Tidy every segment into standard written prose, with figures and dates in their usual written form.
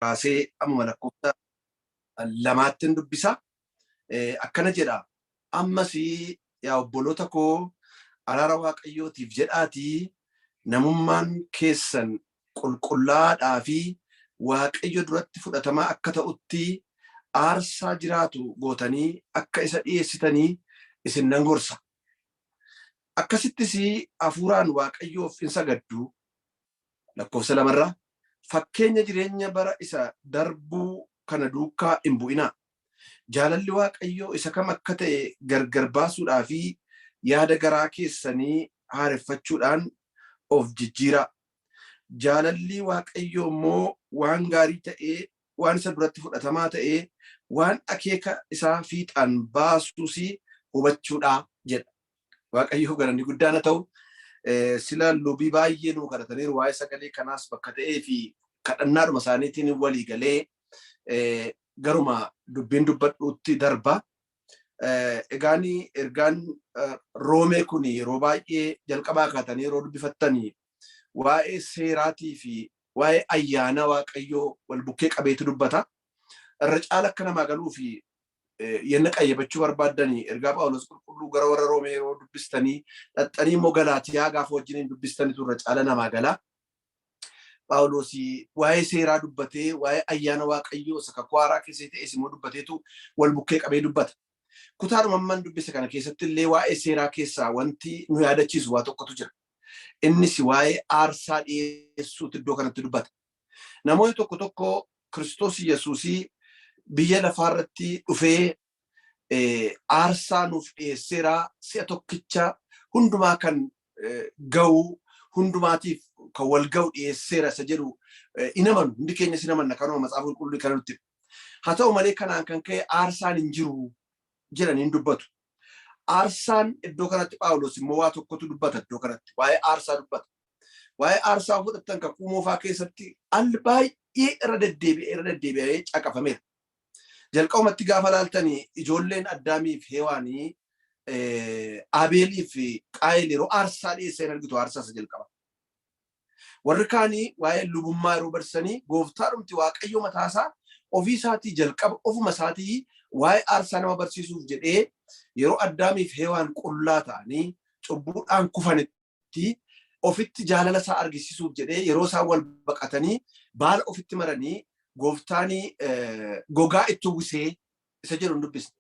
Kaasee ammuma lakkoofsa lamaattin dubbisa. Akkana jedha. Ammas yaa obboloota koo, araara Waaqayyootiif jedhaatii namummaan keessan qulqullaa'aadhaa fi Waaqayyo duratti fudhatamaa akka ta'utti aarsaa jiraatu gootanii akka isa dhi'eessitanii isin nan gorsa. Akkasittis hafuuraan Waaqayyoof in sagaddu. Lakkoofsa lamarraa, fakkeenya jireenya bara isa darbuu kana duukaa hin bu'inaa. Jaalalli Waaqayyoo isa kam akka ta'e gargar baasuudhaa fi yaada garaa keessanii haareffachuudhaan of jijjiiraa. Jaalalli Waaqayyoo immoo waan gaarii ta'ee, waan isa duratti fudhatamaa ta'ee, waan akeeka isaa fiixaan baasuus hubachuudha jedha. Waaqayyoof galanni guddaan haa ta'u. Sila lubii baay'ee nuu kadhataniiru, waa'ee sagalee kanaas bakka ta'ee fi kadhannaadhuma isaaniitiin walii galee garuma dubbiin dubbadhuutti darba. Egaan ergaan Roomee kun yeroo baay'ee jalqabaa kaatanii yeroo dubbifattanii waa'ee seeraatii fi waa'ee ayyaana Waaqayyoo wal bukkee qabeetu dubbata. Irra caala akka namaa galuu fi yenna qayyabachuu barbaaddanii ergaa Phaawulos qulqulluu gara warra Roomee yeroo dubbistanii dhaxxanii immoo Galaatiyaa gaafa wajjiniin dubbistanitu irra caala namaa gala. Phaawulos waa'ee seeraa dubbatee, waa'ee ayyaana Waaqayyoo isa kakuu haaraa keessa ta'es immoo dubbateetu wal bukkee qabee dubbata. Kutaadhuma amman dubbise kana keessatti illee waa'ee seeraa keessaa wanti nu yaadachiisu waa tokkotu jira. Innis waa'ee aarsaa dhiyeessuutu iddoo kanatti dubbata. Namoonni tokko tokko Kiristoos Yesuusii biyya lafaarratti dhufee aarsaa nuuf dhiyeesseera, si'a tokkicha hundumaa kan ga'u, hundumaatiif kan wal ga'u dhiyeesseera isa jedhu in amanu. Hundi keenyas in amanna, kanuma Macaafa Qulqulluu kana nutti. Haa ta'u malee, kanaan kan ka'e aarsaan hin jiru jedhanii hin dubbatu. Aarsaan iddoo kanatti Phaawulos immoo waa tokkotu dubbata, iddoo kanatti waa'ee aarsaa dubbata. Waa'ee aarsaa fudhattan, kakuu moofaa keessatti al baay'ee irra deddeebi'ee irra deddeebi'ee caqafameera. Jalqabumatti gaafa laaltanii ijoolleen Addaamii fi Hewaanii Abeelii fi Qaayil yeroo aarsaa dhiyeessan argitu, aarsaa isa jalqaba. Warri kaanii waa'ee lubummaa yeroo barsanii gooftaadhumti Waaqayyo mataasaa ofii isaatii jalqaba ofuma isaatii waa'ee aarsaa nama barsiisuuf jedhee yeroo Addaamii fi Hewaan qullaa ta'anii cubbuudhaan kufanitti ofitti jaalala isaa argisiisuuf jedhee yeroo isaan wal baqatanii baala ofitti maranii gooftaanii gogaa itti uwwisee isa jedhu hin dubbisne.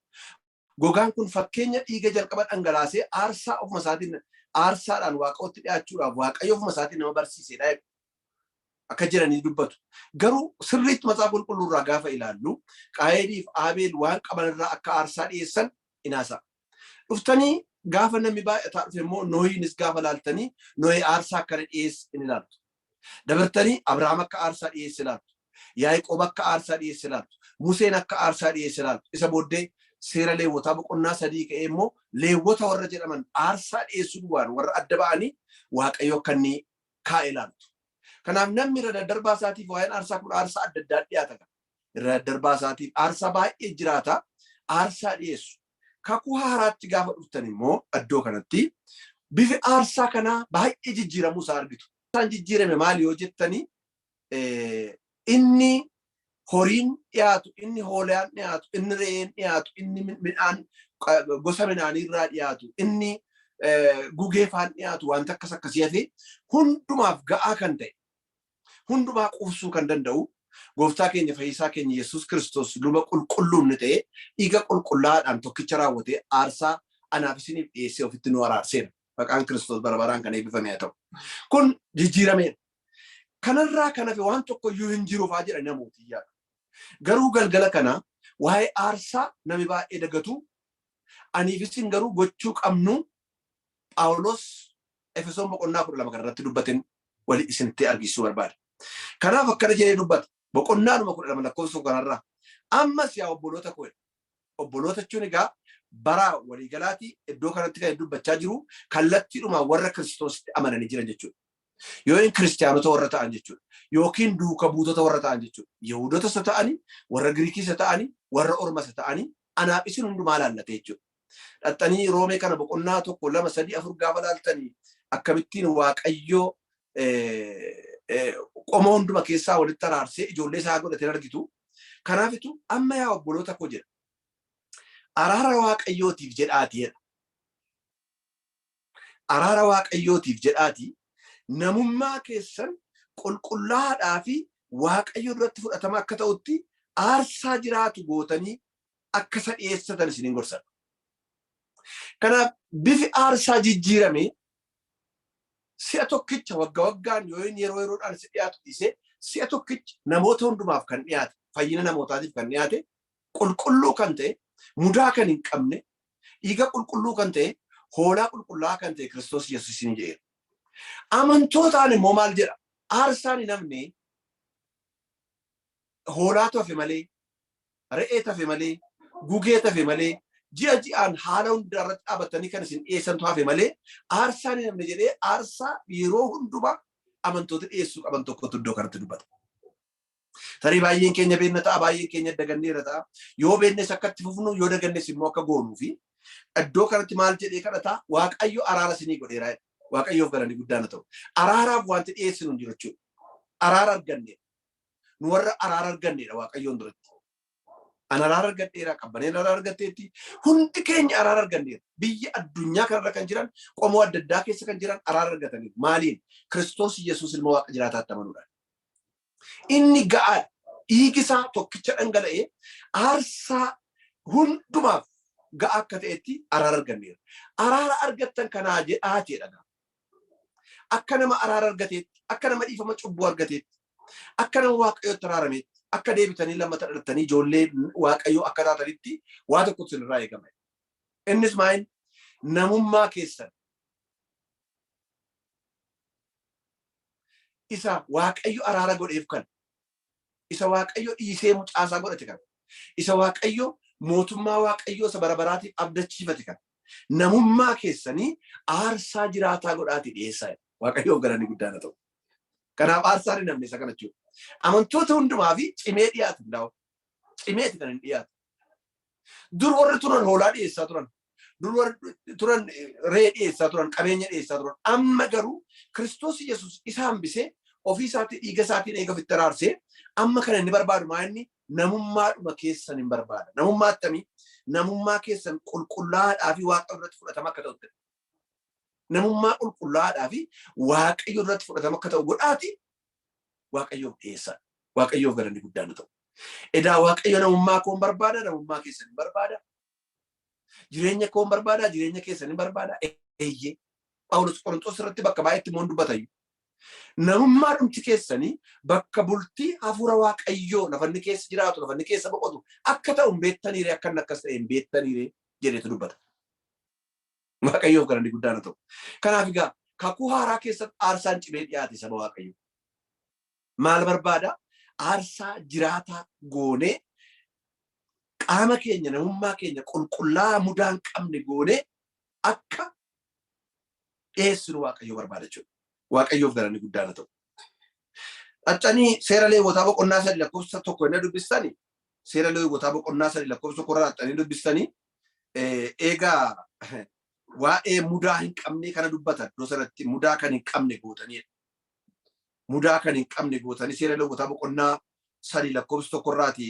Gogaan kun fakkeenya dhiiga jalqaba dhangalaasee aarsaa ofuma isaatiin aarsaadhaan Waaqayyotti dhiyaachuudhaaf Waaqayyo ofuma isaatiin nama barsiisedha jedhu. Akka jedhanii dubbatu. Garuu sirriitti Macaafa Qulqulluu irraa gaafa ilaallu Qaayeliif Abeel waan qaban irraa akka aarsaa dhiyeessan in haasa'a. Dhuftanii gaafa namni baay'ataa dhufe immoo Nohiinis gaafa laaltanii Nohi aarsaa akkana dhiyeesse in ilaaltu. Dabartanii Abrahaam akka aarsaa dhiyeesse ilaaltu. Yaaqoob akka aarsaa dhiyeesse ilaaltu. Museen akka aarsaa dhiyeesse ilaaltu. Isa booddee seera Leewwotaa boqonnaa 3 ka'ee immoo Leewwota warra jedhaman aarsaa dhiyeessuu duwwaan warra adda ba'anii Waaqayyo akka inni kaa'e ilaaltu. Kanaaf namni irra daddarbaa isaatiif waa'een aarsaa kun aarsaa adda addaa dhiyaata. Irra daddarbaa isaatiif aarsaa baay'ee jiraata. Aarsaa dhiyeessu. Kakuu haaraatti gaafa dhuftan immoo iddoo kanatti bifi aarsaa kanaa baay'ee jijjiiramuu isaa argitu. Isaan jijjiirame maali yoo jettanii, inni horiin dhiyaatu, inni hoolaan dhiyaatu, inni re'een dhiyaatu, inni midhaan gosa midhaanii irraa dhiyaatu, inni gugee faan dhiyaatu, wanta akkas akkasii hafe hundumaaf ga'aa kan ta'e, hundumaa quufsuu kan danda'u gooftaa keenya fayyisaa keenya Yesuus Kiristoos luba qulqulluu inni ta'e dhiiga qulqullaa'aadhaan tokkicha raawwatee aarsaa anaaf isiniif dhiyeessee ofitti nu araarseera. Maqaan Kiristoos bara baraan kan eebbifame haa ta'u. Kun jijjiirameera. Kanarraa kan hafe waan tokko iyyuu hin jiru faa jedha namooti yaadu. Garuu galgala kana waa'ee aarsaa nami baay'ee dagatu, aniif isin garuu gochuu qabnu Phaawulos Efesoon boqonnaa 12 kanarratti dubbateen wali isinitti argisiisuu barbaada. Kanaaf akkana jedhee dubbata. Boqonnaadhuma 12 lakkoofsa kanarraa. Ammas yaa obboloota koo. Obboloota jechuun egaa bara waliigalaatii iddoo kanatti kan dubbachaa jiru kallattiidhumaan warra Kiristoositti amananii jiran jechuudha. Yookiin kiristiyaanota warra ta'an jechuudha. Yookiin duuka buutota warra ta'an jechuudha. Yihuudota isa ta'anii, warra Giriikii isa ta'anii, warra Orma isa ta'anii anaaf isin hundumaa laallate jechuudha. Dhaxxanii Roomee kana boqonnaa 1, 2, 3, 4 gaafa laaltanii akkamittiin Waaqayyo Qomoo hunduma keessaa walitti araarsee ijoollee isaa godhatee argitu. Kanaafitu amma yaa obboloota koo jedha. Araara Waaqayyootiif jedhaati jedha. Araara Waaqayyootiif jedhaati namummaa keessan qulqullaa'aadhaa fi Waaqayyo duratti fudhatama akka ta'utti aarsaa jiraatu gootanii akka isa dhiyeessatan isiniin gorsan. Kanaaf bifi aarsaa jijjiirame si'a tokkicha wagga waggaan yoo inni yeroo yeroodhaan si dhiyaatu dhiisee si'a tokkicha namoota hundumaaf kan dhiyaate, fayyina namootaatiif kan dhiyaate, qulqulluu kan ta'e, mudaa kan hin qabne, dhiiga qulqulluu kan ta'e, hoolaa qulqullaa'aa kan ta'e Kiristoos Yesuus ni jedheera. Amantootaan immoo maal jedha? Aarsaan hin hafne, hoolaatu hafe malee, re'ee tafe malee, gugee tafe malee, ji'a ji'aan haala hundaa irratti dhaabatanii kan isin dhiyeessantu hafe malee, aarsaan hin hafne jedhee aarsaa yeroo hundumaa amantoota dhiyeessuu qaban tokkotu iddoo kanatti dubbata. Tarii baay'een keenya beekna ta'a, baay'een keenya daganneera ta'a. Yoo beeknes akka itti fufnu, yoo dagannes immoo akka goonuu fi iddoo kanatti maal jedhee kadhataa? Waaqayyo araara isinii godheera. Waaqayyoof galanni guddaan haa ta'u. Araaraaf wanti dhiyeessinu hin jiru jechuudha. Araara arganneera. Nu warra araara arganneedha Waaqayyoon duratti. An araara argadheera, Qabbaneen araara argatteetti. Hundi keenya araara arganneera. Biyya addunyaa kanarra kan jiran, qomoo adda addaa keessa kan jiran araara argataniiru. Maaliin? Kiristoos Yesuus ilma Waaqa jiraataatti amanuudhaan. Inni ga'aadha. Dhiigi isaa tokkicha dhangala'ee aarsaa hundumaaf ga'aa akka ta'etti araara arganneera. Araara argattan kanaa jedhaa jedha. Akka nama araara argateetti, akka nama dhiifama cubbuu argateetti, akka nama Waaqayyootti araarameetti, akka deebitanii lammata dhalattanii ijoollee Waaqayyoo akka taatanitti waa tokkotu isinirraa eegama. Innis maal? Namummaa keessan isa Waaqayyo araara godheef kan, isa Waaqayyo dhiisee mucaasaa godhate kan, isa Waaqayyo mootummaa Waaqayyoo isa bara baraatiif abdachiifate kan, namummaa keessanii aarsaa jiraataa godhaatii dhiyeessaa. Waaqayyoof galanni guddaan haa ta'u. Kanaaf aarsaan hin hafne isa kana jechuudha. Amantoota hundumaa fi cimee dhiyaatu hundaa'u. Cimeeti kan hin dhiyaatu. Dur warri turan hoolaa dhiyeessaa turan. Dur warri turan re'ee dhiyeessaa turan, qabeenya dhiyeessaa turan. Amma garuu Kiristoos Yesuus isa hambisee ofii isaatii dhiiga isaatiin eega ofitti araarsee amma kan inni barbaadu maa inni namummaadhuma keessan hin barbaada. Namummaa akkamii? Namummaa keessan qulqullaa'aadhaa fi Waaqa duratti fudhatama akka ta'utti. Namummaa qulqullaa'aadhaa fi Waaqayyo duratti fudhatama akka ta'u godhaati Waaqayyoof dhiyeessaa. Waaqayyoof galanni guddaan haa ta'u. Edaa Waaqayyo namummaa koo hin barbaada, namummaa keessan hin barbaada. Jireenya koo hin barbaada, jireenya keessan hin barbaada. Eeyyee. Phaawulos Qorontos irratti bakka baay'eetti immoo hin dubbata. Namummaa dhumti keessanii bakka bultii hafuura Waaqayyoo lafa inni keessa jiraatu, lafa inni keessa boqotu akka ta'u hin beektaniire, akka inni akkas ta'e hin beektaniire jedheetu dubbata. Waaqayyoof galanni guddaan haa ta'u. Kanaaf egaa kakuu haaraa keessatti aarsaan cimee dhiyaate saba Waaqayyoo. Maal barbaada? Aarsaa jiraataa goonee qaama keenya, namummaa keenya qulqullaa'aa mudaa hin qabne goonee akka dhiyeessinu Waaqayyo barbaada jechuudha. Waaqayyoof galanni guddaan haa ta'u. Dhaccanii seera Leewwotaa boqonnaa 3 lakkoofsa 1 inni dubbistani, seera Leewwotaa boqonnaa 3 lakkoofsa 1 irraa dhaccanii dubbistanii, eegaa waa'ee mudaa hin qabnee kana dubbata. Iddoo sanatti mudaa kan hin qabne gootanidha. Mudaa kan hin qabne gootanii seera Leewwotaa boqonnaa 3 lakkoofsa 1 irraati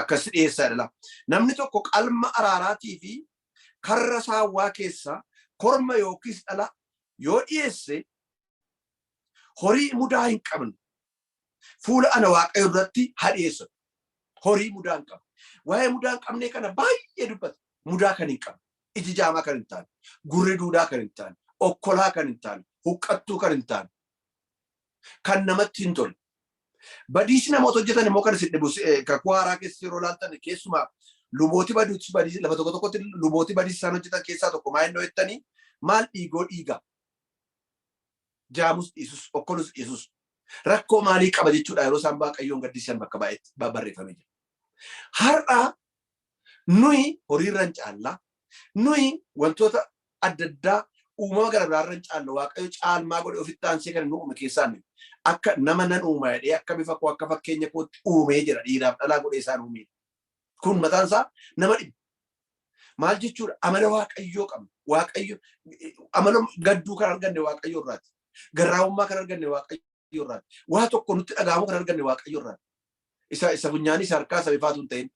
akkas dhiyeessaa jedha. Namni tokko qalma araaraatii fi karra saawwaa keessaa korma yookiis dhala yoo dhiyeesse, horii mudaa hin qabne fuula ana Waaqayyo duratti haa dhiyeessu. Horii mudaa hin qabne. Waa'ee mudaa hin qabnee kana baay'ee dubbata. Mudaa kan hin qabne, iji jaamaa kan hin taane, gurri duudaa kan hin taane, okkolaa kan hin taane, huqqattuu kan hin taane, kan namatti hin tolle. Badiisi namoota hojjetan immoo kan isin dhibu, kakuu haaraa keessa yeroo ilaaltan, keessumaa lubooti badiisi badiisi lafa tokko tokkotti lubooti badiisi isaan hojjetan keessaa tokko maal inni jettanii, maal dhiigoo dhiiga. Jaamus dhiisus, okkolus dhiisus rakkoo maalii qaba jechuudha yeroo isaan Waaqayyoon gaddisiisan bakka baay'eetti barreeffamee jira. Har'a nuyi horiirra hin caallaa, nuyi wantoota adda addaa uumama gara biraarra hin caalla. Waaqayyo caalmaa godhe ofitti aansee kan inni uume keessaa nuyi. Akka nama nan uuma jedhee, akka bifa koo, akka fakkeenya kootti uumee jira, dhiiraaf dhalaa godhee isaan uumee. Kun mataan isaa nama dhiba. Maal jechuudha? Amala Waaqayyoo qabna. Waaqayyo amala gadduu kan arganne Waaqayyo irraati. Garraamummaa kan arganne Waaqayyo irraa. Waa tokko nutti dhaga'amuu kan arganne Waaqayyo irraa. Isa funyaanii, isa harkaa, isa bifaatu hin ta'in.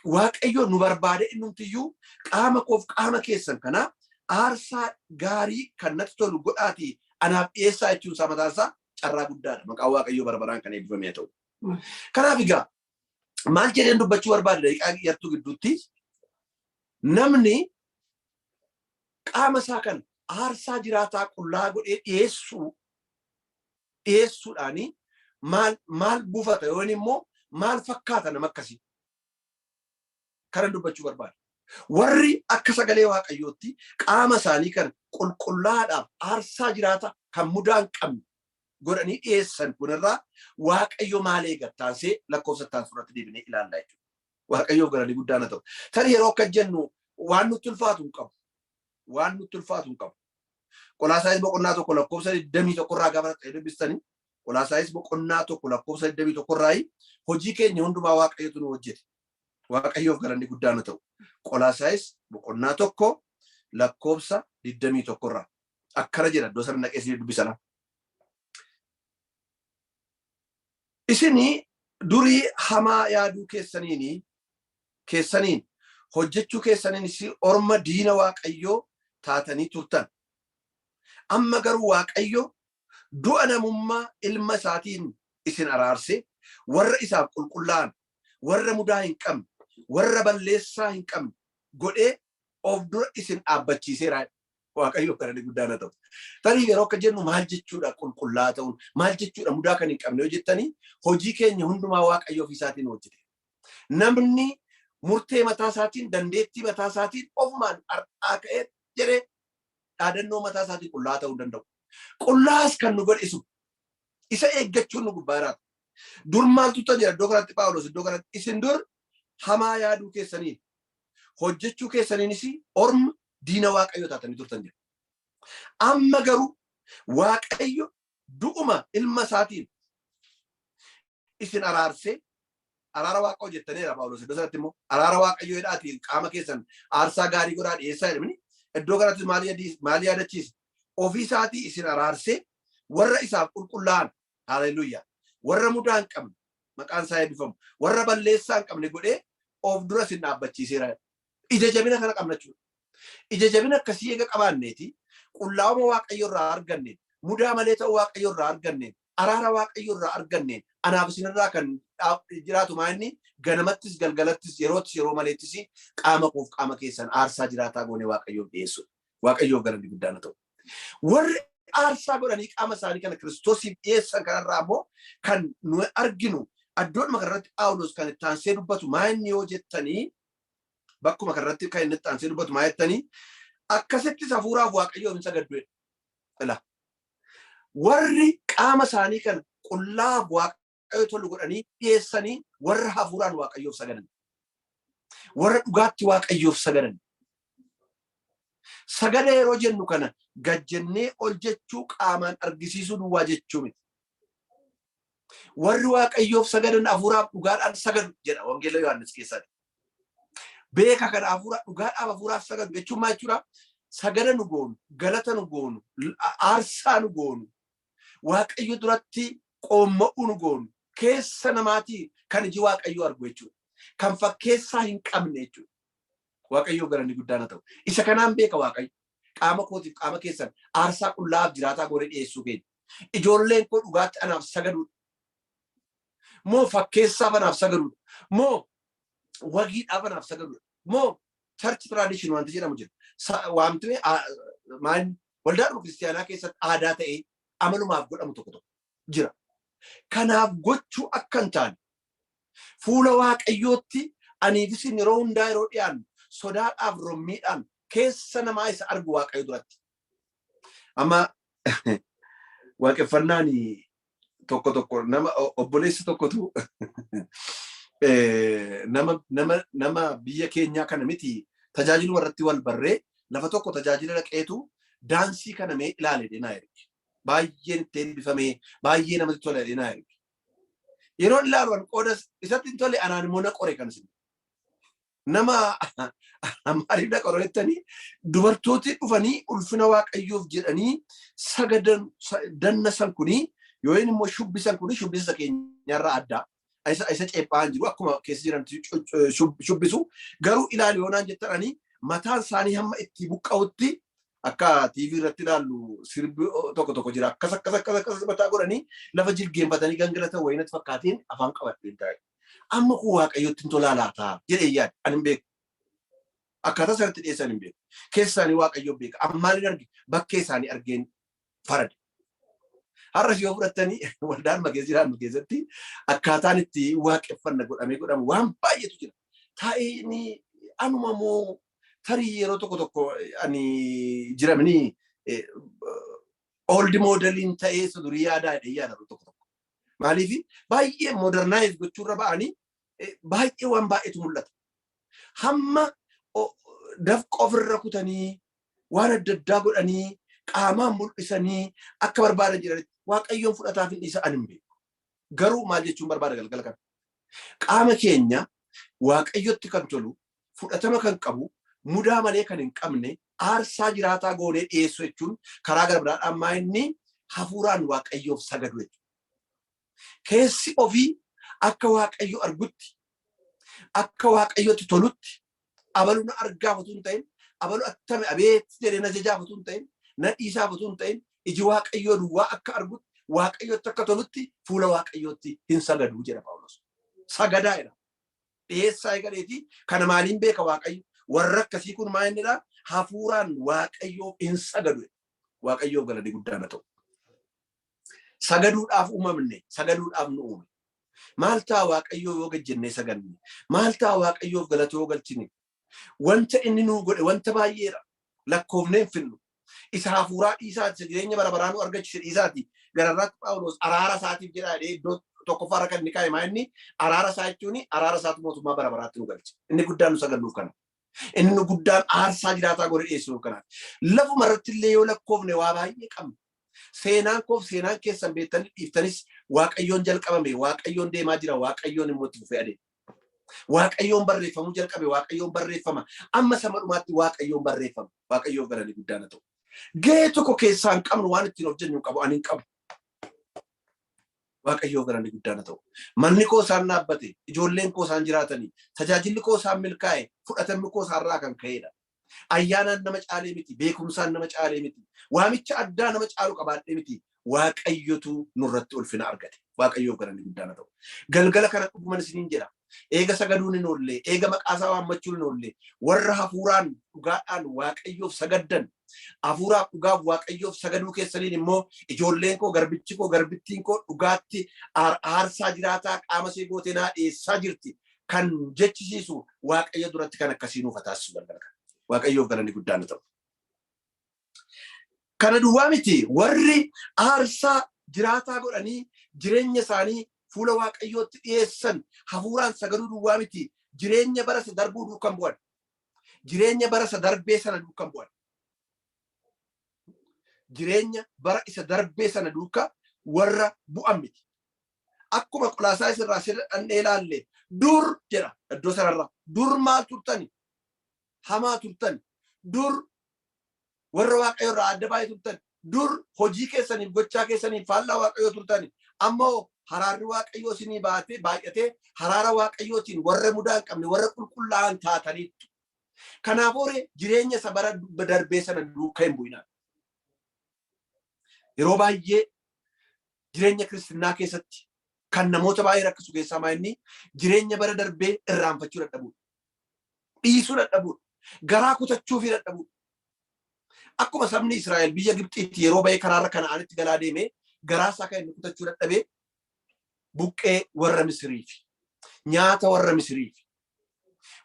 Waaqayyo nu barbaade, innumtiyyuu qaama koof qaama keessan kanaa aarsaa gaarii kan natti tolu godhaatii anaaf dhiyeessaa jechuun isaa mataan isaa carraa guddaadha. Maqaan Waaqayyoo bara baraan kan eebbifame haa ta'u. Kanaaf egaa maal jedheen dubbachuu barbaade daqiiqaa yartuu gidduutti? Namni qaama isaa kan aarsaa jiraataa qullaa godhee dhiyeessuudhaanii maal maal buufata yoon immoo maal fakkaata nama akkasii kanan dubbachuu barbaada. Warri akka sagalee Waaqayyootti qaama isaanii kan qulqullaadhaaf aarsaa jiraata kan mudaa hin qabne godhanii dhiyeessan kunirraa Waaqayyo maal eega taansee lakkoofsa itti irratti deebinee ilaalla jechuudha. Waaqayyoof galanii guddaan haa ta'u. Tarii yeroo akka jennu waan nutti ulfaatu hin qabu. Waan nutti ulfaatu hin qabu. Qolaasaayis boqonnaa 1 lakkoofsa 21 irraa gaafa ta'e dubbistanii, Qolaasaayis boqonnaa 1 lakkoofsa 21 irraa, hojii keenya hundumaa Waaqayyotu nu hojjete. Waaqayyoof galanni guddaan haa ta'u. Qolaasaayis boqonnaa 1 lakkoofsa 21 irraa akkana jedha, iddoo sana naqee isin dubbisana. Isinii durii hamaa yaaduu keessaniin hojjechuu keessaniinis orma diina Waaqayyoo taatanii turtan. Amma garuu Waaqayyo du'a namummaa ilma isaatiin isin araarse, warra isaaf qulqullaa'an, warra mudaa hin qabne, warra balleessaa hin qabne godhee of dura isin dhaabbachiiseera. Waaqayyo galanni guddaan haa ta'u. Tarii yeroo akka jennu maal jechuudha qulqullaa'aa ta'uun, maal jechuudha mudaa kan hin qabne yoo jettanii, hojii keenya hundumaa Waaqayyo ofii isaatiin hojjete. Namni murtee mataa isaatiin, dandeettii mataa isaatiin, ofumaan har'aa ka'ee jedhee dhaadannoo mataa isaatiin qullaa'aa ta'uu hin danda'u. Qullaa'as kan nu godhe isuma. Isa eeggachuun nu gubbaa jiraata. Dur maaltu ta'an jedha iddoo kanatti Phaawulos? Iddoo kanatti isin dur hamaa yaaduu keessaniin hojjechuu keessaniinis orma diina Waaqayyoo taatanii turtan jedha. Amma garuu Waaqayyo du'uma ilma isaatiin isin araarsee, araara Waaqa hojjettaneera. Phaawulos iddoo sanatti immoo araara Waaqayyoo jedhaatiin qaama keessan aarsaa gaarii godhaa dhiyeessaa jedhamini. Iddoo kanattis maal yaadachiisa? Ofii isaatii isin araarsee warra isaaf qulqullaa'an, haaleluyyaa, warra mudaa hin qabne, maqaan isaa eebbifamu, warra balleessaa hin qabne godhee of dura isin dhaabbachiiseera. Ija jabina kana qabna jechuudha. Ija jabina akkasii eega qabaanneeti, qullaa'uma Waaqayyo irraa arganne, mudaa malee ta'uu Waaqayyo irraa arganne, araara Waaqayyo irraa arganne, anaaf isinirraa kan jiraatu maa inni? Ganamattis galgalattis, yeroottis yeroo maleettis qaama koof qaama keessan aarsaa jiraataa goonee Waaqayyoof dhiyeessuudha. Waaqayyoof galanni guddaan haa ta'u. Warri aarsaa godhanii qaama isaanii kana Kiristoosiif dhiyeessan kanarraa immoo kan nu arginu, addoodhuma kanarratti Phaawulos kan itti aansee dubbatu maa inni yoo jettanii, bakkuma kanarratti kan inni itti aansee dubbatu maa jettanii, akkasittis hafuuraaf Waaqayyoof hin sagaddu jedha. Ila. Warri qaama isaanii kana qullaaf Waaqayyo tolu godhanii dhiyeessanii warra hafuuraan Waaqayyoof sagadan. Warra dhugaatti Waaqayyoof sagadan. Sagada yeroo jennu kana gad jennee ol jechuu, qaamaan argisiisuu duwwaa jechuu miti. Warri Waaqayyoof sagadan hafuuraaf dhugaadhaan sagadu jedha Wangeela Yohaannis keessatti. Beeka kana, hafuura dhugaadhaaf hafuuraaf sagadu jechuun maal jechuudha? Sagada nu goonu, galata nu goonu, aarsaa nu goonu, Waaqayyo duratti qoomma'uu nu goonu, keessa namaatii kan iji Waaqayyoo argu jechuudha. Kan fakkeessaa hin qabne jechuudha. Waaqayyoof galanni guddaan haa ta'u. Isa kanaan beeka Waaqayyo. Qaama kootiif qaama keessan aarsaa qullaa'aaf jiraataa goonee dhiyeessuu keenya. Ijoolleen koo dhugaatti anaaf sagaduudha moo fakkeessaaf anaaf sagaduudha? Moo wagiidhaaf anaaf sagaduudha? Moo church tradition wanti jedhamu jira. Waamti maal, waldaadhuma kiristiyaanaa keessatti aadaa ta'ee amalumaaf godhamu tokko tokko jira. Kanaaf gochuu akka hin taane, fuula Waaqayyootti aniif isin yeroo hundaa yeroo dhiyaannu sodaadhaaf rommiidhaan keessa namaa isa argu Waaqayyo duratti. Amma waaqeffannaan tokko tokko nama obboleessi tokkotu nama biyya keenyaa kana miti, tajaajiluma irratti wal barree lafa tokko tajaajila dhaqeetu daansii kana mee ilaale naa erge. Baay'een itti eebbifamee, baay'ee namatti tola jedhee naa erge. Yeroon ilaalu an qooda isatti hin tole, anaan immoo na qore kan isin. Nama maaliif na qore jettanii, dubartooti dhufanii ulfina Waaqayyoof jedhanii sagadan danna san kunii Yoo inni immoo shubbisan kun shubbisa keenyarraa adda. Isa ceephaan jiru akkuma keessa jiran shubbisu. Garuu ilaali yoo naan jettan mataan isaanii hamma itti buqqa'utti akka TV irratti ilaallu sirbi tokko tokko jira. Akkas akkas akkas akkas mataa godhanii lafa jilgeenfatanii gangalatan wayii natti fakkaateen afaan qabadheen taa'e. Amma kun Waaqayyotti hin tolaa laata jedhee yaada. Ani hin beeku. Akkaataa sanatti dhiyeessan hin beeku. Keessa isaanii Waaqayyo beeka. Ammaan hin arge, bakkee isaanii argeen farade. Har'as yoo fudhattanii waldaan keessa jiraannu keessatti akkaataan itti waaqeffanna godhamee godhamu waan baay'eetu jira. Taa'ee anuma moo tarii yeroo tokko tokko ani jiramni old modeliin ta'ee isa durii yaadaa jedhee yaada tokko tokko. Maaliif baay'ee modernize gochuurra ba'anii baay'ee waan baay'eetu mul'ata. Hamma dafqa ofirra kutanii, waan adda addaa godhanii, qaamaan mul'isanii akka barbaadan jedhanitti Waaqayyoon fudhataaf hin dhiisa, ani hin beeku. Garuu maal jechuun barbaada galgala kana? Qaama keenya Waaqayyotti kan tolu, fudhatama kan qabu, mudaa malee kan hin qabne, aarsaa jiraataa goonee dhiyeessuu jechuun karaa gara biraadhaan maa inni hafuuraan Waaqayyoof sagadu jechuudha. Keessi ofii akka Waaqayyo argutti, akka Waaqayyotti tolutti, abalu na argaaf utuu hin ta'in, abalu attame abeet jedhee na jajaaf utuu hin ta'in, na dhiisaaf utuu hin ta'in, iji Waaqayyoo duwwaa akka argutti, Waaqayyotti akka tolutti fuula Waaqayyootti hin sagadu jedha Phaawulos. Sagadaa jedha. Dhiyeessaa eegaleeti kana maaliin beeka Waaqayyo? Warra akkasii kun maa innidha? Hafuuraan Waaqayyoof hin sagadu. Waaqayyoof galanni guddaan haa ta'u. Sagaduudhaaf uumamne, sagaduudhaaf nu uume. Maal ta'a Waaqayyoo yoo gajjennee saganne? Maal ta'a Waaqayyoof galata yoo galchine? Wanta inni nuu godhe wanta baay'eedha. Lakkoofnee hin finnu. Isa hafuuraa dhiisaati, isa jireenya bara baraa nu argachise dhiisaati. Gararraatti Phaawulos araara isaatiif jedha jedhee iddoo tokkoffaa irra kan inni kaa'e maa inni araara isaa jechuun araara isaatu mootummaa bara baraatti nu galche. Inni guddaan nu sagannuuf kana. Inni nu guddaan aarsaa jiraataa godhe dhiyeessuuf kanaaf. Lafuma irratti illee yoo lakkoofne waa baay'ee qabna. Seenaan koof seenaan keessan beektanii dhiiftanis Waaqayyoon jalqabame, Waaqayyoon deemaa jira, Waaqayyoon immoo itti fufee adeema. Waaqayyoon barreeffamuu jalqabe, Waaqayyoon barreeffama. Amma sama dhumaatti Waaqayyoon barreeffama. Waaqayyoof galanni guddaan haa ta'u. Gahee tokko keessaa hin qabnu, waan ittiin of jennu hin qabu, ani hin qabu. Waaqayyoof galanni guddaan haa ta'u. Manni koo isaan dhaabbate, ijoolleen koo isaan jiraatanii, tajaajilli koo isaan milkaa'e, fudhatamni koo isaarraa kan ka'edha. Ayyaanaan nama caalee miti, beekumsaan nama caalee miti, waamicha addaa nama caalu qabaadhee miti. Waaqayyotu nurratti ulfina argate. Waaqayyoof galanni guddaan haa ta'u. Galgala kana dhuguman isiniin jedha. Eega sagaduun hin oolle, eega maqaasaa waammachuun hin oolle, warra hafuuraan dhugaadhaan Waaqayyoof sagaddan, hafuuraaf dhugaaf Waaqayyoof sagaduu keessaniin immoo ijoolleen koo, garbichi koo, garbittiin koo dhugaatti aarsaa jiraataa qaama ishee gootee naa dhiyeessaa jirti kan jechisiisu Waaqayyo duratti kan akkasii nuuf haa taasisu galgala kana. Waaqayyoof galanni guddaan haa ta'u. Kana duwwaa miti, warri aarsaa jiraataa godhanii jireenya isaanii fuula Waaqayyootti dhiyeessan hafuuraan sagaduu duwwaa miti, jireenya bara isa darbuu duukan bu'an. Jireenya bara isa darbee sana duukan bu'an. Jireenya bara isa darbee sana duuka warra bu'an miti. Akkuma Qolaasaayis irraa sirra dhandhee ilaalle, dur jedha iddoo sanarra, dur maal turtani? Hamaa turtani. Dur warra Waaqayyo irraa adda baay'ee turtani. Dur hojii keessaniif gochaa keessaniif faallaa Waaqayyoo turtani. Ammoo haraarri Waaqayyoo isinii baatee baay'atee haraara Waaqayyootiin warra mudaa hin qabne, warra qulqullaa'an taataniittu. Kanaafuu jireenya isa bara darbee sana duukaa hin bu'inaa. Yeroo baay'ee jireenya kiristinnaa keessatti kan namoota baay'ee rakkisu keessaa maa inni jireenya bara darbee irraanfachuu dadhabuudha. Dhiisuu dadhabuudha. Garaa kutachuufii dadhabuudha. Akkuma sabni Israa'el biyya Gibxiitti yeroo bahee karaarra Kana'aanitti galaa deeme garaa isaa kan inni kutachuu dadhabee buqqee warra Misiriifi, nyaata warra Misiriifi,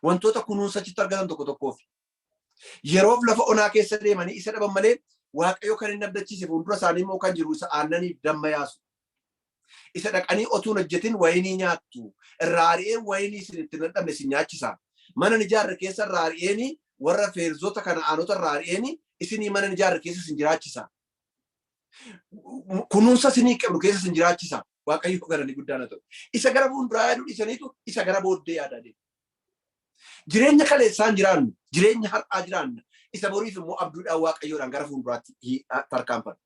wantoota kunuunsa achitti argatan tokko tokkoofi. Yeroof lafa onaa keessa deemanii isa dhaban malee Waaqayyo kan inni abdachiise fuuldura isaanii immoo kan jiru isa aannaniif damma yaasu. Isa dhaqanii otuu hin hojjetin wayinii nyaattu. Irraa ari'een wayinii isin itti hin dadhabne isin nyaachisa. Mana hin ijaarre keessa irraa ari'een warra Feerzota, Kana'aanota irraa ari'een isinii mana hin ijaarre keessa isin jiraachisa. Kunuunsa isinii qabdu keessa isin jiraachisa. Waaqayyo galanni guddaan haa ta'u. Isa gara fuulduraa yaaduu dhiisaniitu isa gara booddee yaadaa deemu. Jireenya kaleessaan jiraannu, jireenya har'aa jiraanna. Isa boriif immoo abduudhaan Waaqayyoodhaan gara fuulduraatti tarkaanfanna.